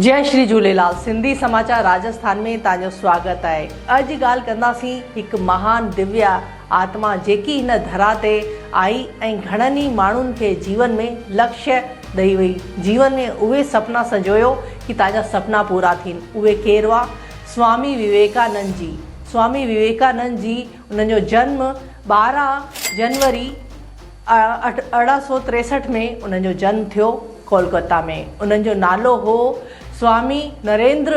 جئي شري جهوليلال سنڌي سماچار راجسٿان ۾ توهان جو سواگت آهي اڄ ڳالهه ڪنداسين هڪ مهان دويا آتما جيڪي هن ڌرا تي آئي ۽ گهڻن ئي ماڻهن کي جيون ۾ لڪشيه ڏئي وئي جيون ۾ اهي سپنا سجويو ڪي توهان جا سپنا پورا ٿين اهي ڪير هئا سوامي وويڪانند جي سوامي وويڪانند جي انهن جو جنم 12 جنوري 1863 ۾ انهن جو جنم ٿيو ڪولڪتا ۾. انهن جو نالو هو سوامي نريندر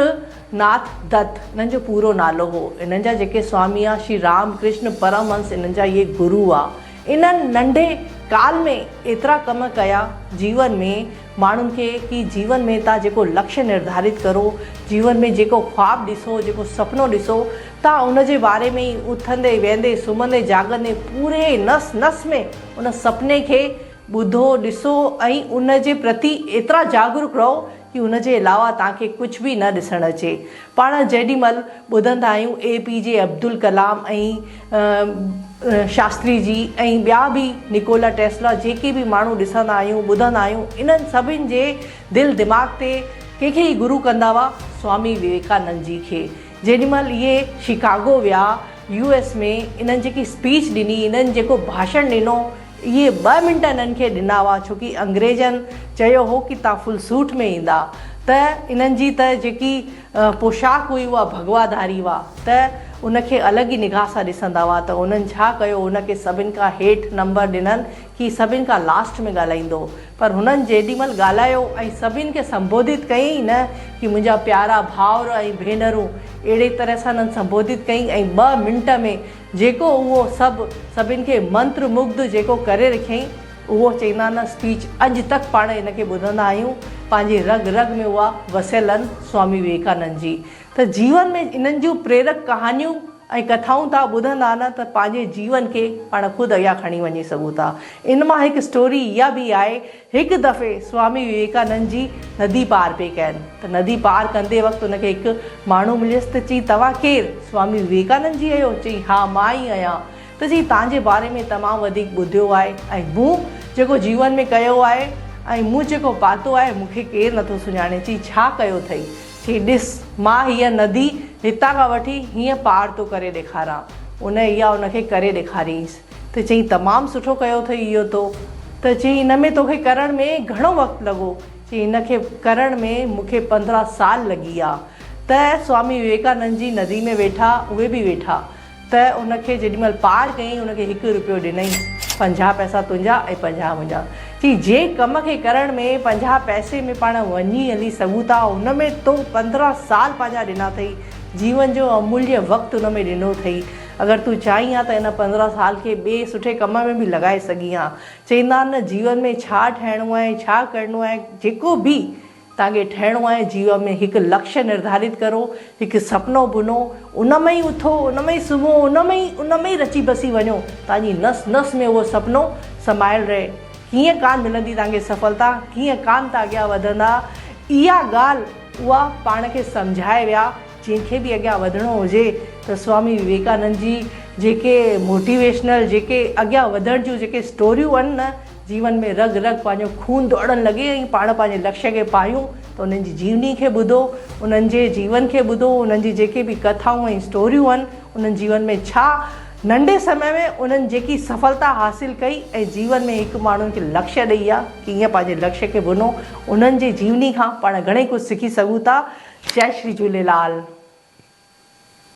ناٿ دت انهن جو پورو نالو هو. انهن جا جيڪي سوامي ها شري رام ڪرشن پرمهنس انهن جا اهي گرو هئا. انهن ننڍي ڪال ۾ ايترا ڪم ڪيا جيون ۾ ماڻهن کي ڪي جيون ۾ تان جيڪو لڪشيه نرڌارت ڪرو، جيون ۾ جيڪو خواب ڏسو، جيڪو سپنو ڏسو، تان ان جي باري ۾ ئي اٿندي، ويهندي، سمهندي، جاڳندي پوري نس نس ۾ ان سپني کي ٻڌو، ڏسو ۽ ان جي پرتي ايترا جاگروڪ رهو ڪي ان جي علاوه تان کي ڪجهه به نه ڏسڻ اچي. پاڻ جيڏي مهل ٻڌندا آهيون اي پي جي عبدالڪلام ۽ شاستري جي ۽ ٻيا به نڪولا ٽيسلا جيڪي به ماڻهو ڏسندا آهيون ٻڌندا آهيون انهن سڀن جي دل دماغ تي ڪنهن کي ئي گرو ڪندا هئا سوامي وويڪانند جي کي جيڏي مهل اهي شڪاگو ويا يو ايس ۾ انهن جيڪي اسپيچ ڏني انهن جيڪو ڀاشڻ ڏنو اهي ٻه منٽ انهن کي ڏنا هئا ڇو ڪي انگريزن چيو هو ڪي تان فل سوٽ ۾ ايندا ته انهن جي ته جيڪي پوشاڪ هئي اها ڀڳوا ڌاري هئا ته ان کي الڳ ئي نگاهه سان ڏسندا هئا ته انهن ڇا ڪيو ان کي سڀن کان هيٺ نمبر ڏنن ڪي سڀن کان لاسٽ ۾ ڳالهائيندو پر هنن جيڏي مهل ڳالهايو ۽ سڀن کي سنبوڌت ڪيائين نه ڪي منهنجا پيارا ڀائر ۽ ڀينرون اهڙي طرح سان انهن سنبوڌت ڪيائين ۽ ٻه منٽ ۾ جيڪو اهو سڀ سڀن کي منتر مگڌ جيڪو ڪري رکيائين اهو چئيندا نه اسپيچ اڄ تڪ پاڻ ان کي ٻڌندا آهيون پنهنجي رڳ رڳ ۾ اها وسيل آهن سوامي وويڪانند جي ته جيون ۾ انهن جون پريرڪ ڪهاڻيون ۽ ڪٿائون توهان ٻڌندا نه ته پنهنجي جيون کي پاڻ خود اڳيان کڻي وڃي سگهون ٿا ان مان هڪ اسٽوري اها به آهي هڪ دفعي سوامي وويڪانند جي ندي پار پئي ڪين ته ندي پار ڪندي وقت ان کي هڪ ماڻهو مليس ته چئي توهان ڪير؟ سوامي وويڪانند جي آهيو؟ چئي ها مان ئي آهيان ته چئي توهان جي باري ۾ تمام وڌيڪ ٻڌيو آهي ۽ مون جيڪو جيون ۾ ڪيو آهي ۽ مون جيڪو پاتو آهي مون کي ڪير نٿو سڃاڻي چئي ڇا ڪيو اٿئي؟ چئي ڏس مان هيء ندي هتان کان وٺي هيئن پار ٿو ڪري ڏيکاران ان اها ان کي ڪري ڏيکاريائينس. ته چيائين تمام سٺو ڪيو اٿئي اهو تو. ته چيائين ان ۾ توکي ڪرڻ ۾ گهڻو وقت لڳو؟ چيائين ان کي ڪرڻ ۾ مون کي 15 سال لڳي ويا. ته سوامي وويڪانند جي ندي ۾ ويٺا اهي به ويٺا. ته ان کي جيڏي مهل پار ڪيائين ان کي هڪ روپيو ڏنائينس 50 پئسا تنهنجا ۽ 50 منهنجا. چيائين جنهن ڪم کي ڪرڻ ۾ 50 پئسي ۾ پاڻ وڃي هلي سگهون ٿا ان ۾ تو 15 سال پنهنجا ڏنا اٿئي. جيون جو اموليه وقت ان ۾ ڏنو اٿئي. اگر تون چاهين ها ته ان 15 سال کي ٻئي سٺي ڪم ۾ به لڳائي سگهين ها. چئيندا آهن نه جيون ۾ ڇا ٺهڻو آهي، ڇا ڪرڻو آهي، جيڪو به توهان کي ٺهڻو آهي جيون ۾ هڪ لڪشيه نرڌارت ڪرو، هڪ سپنو بنو، ان ۾ ئي اٿو، ان ۾ ئي سمهو، ان ۾ ئي ان ۾ ئي رچي بسي وڃو، توهان جي نس نس ۾ اهو سپنو سمايل رهي. ڪيئن ڪانه ملندي توهان کي سڦلتا، ڪيئن ڪانه توهان اڳيان وڌندا، اها ڳالهه اها پاڻ کي سمجهائي ويا. جنهن کي به اڳيان وڌڻو هجي ته سوامي وويڪانند جي جيڪي موٽيويشنل جيڪي اڳيان وڌڻ جون جيڪي اسٽوريون آهن نه جيون ۾ رڳ رڳ پنهنجو خون ڊوڙڻ لڳي ۽ پاڻ پنهنجي لڪشيه کي پايون ته انهن جي جيوني کي ٻڌو انهن جي جيون کي ٻڌو انهن جي جيڪي به ڪٿائون ۽ اسٽوريون آهن انهن جيون ۾ ڇا ننڍي سمي ۾ انهن جيڪي سڦلتا حاصل ڪئي ۽ جيون ۾ هڪ ماڻهن کي لڪشيه ڏئي ويا ڪيئن پنهنجي لڪشيه کي بنو انهن جي جيوني کان پاڻ گهڻي ڪجهه سکي سگهون ٿا جئي شري جهوليلال.